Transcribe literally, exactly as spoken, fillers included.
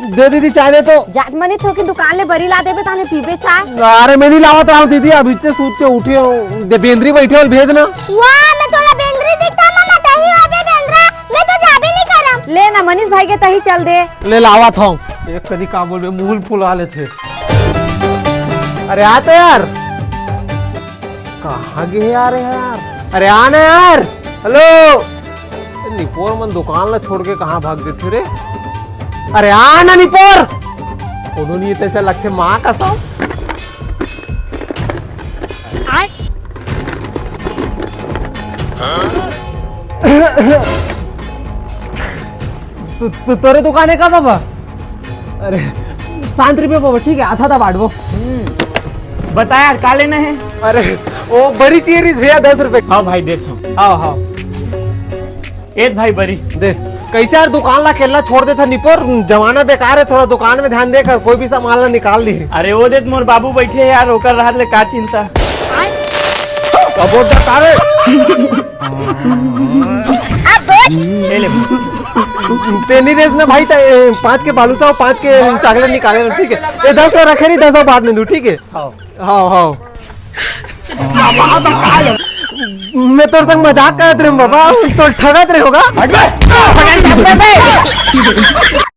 दे दीदी, चाय दे तो। जात मनी थोकिन दुकान ले बरी ला देबे, ताने पीबे चाय। अरे, मैं नहीं लावत रहा हूँ दीदी, अभी से सूत के उठे हूँ। दे, बेंदरी बैठे हो, भेज ना। वाह, मैं तोला बेंदरी दिखता, मैं तही होबे बेंदरा, मैं तो जाबे नहीं करम। ले ना, मनीष भाई के तही चल दे। ले, लावत हूँ। एक कदी का बोलबे, मुंह फुला लेथे। अरे, आ तो यार। कहाँ गे यार, यार? अरे आ ना यार। हेलो। ए, निपोर मन दुकान ला छोड़ के कहाँ भाग देथे रे? अरे आ ना निपोर। कोनो नहीं तैसे लखे माँ कसम। तू, तू, तोरे दुकान है का बाबा? अरे, शांत रहिबे बाबा, ठीक है, आधा आधा बांटबो। बता यार, का लेना है? अरे, वो बरी चाहिए रहिस भैया, दस रुपए। हाँ भाई, देत हूँ। हाँ, हाँ। ए भाई, बरी। दे, कैसे यार दुकान ला अकेला छोड़ देथा निपोर, जमाना बेकार है, थोड़ा दुकान में ध्यान दे कर, कोई भी सामान ला निकाल ली। अरे वो देख मोर बाबू बैठे हैं यार, ओकर रहत ले का चिंता। अब वो डकारे। ले ले। तेनी रेस ना भाई, त-, ए, पाँच के बालूसा, पाँच के चॉकलेट निकाले ना, ठीक है? ये दस ला रखे नहीं, दस बाद में दू, ठीक है? हाँ। हाँ, हाँ। मैं तोर संग मजाक करत रहे बाबा, तो ठगत रहे होगा।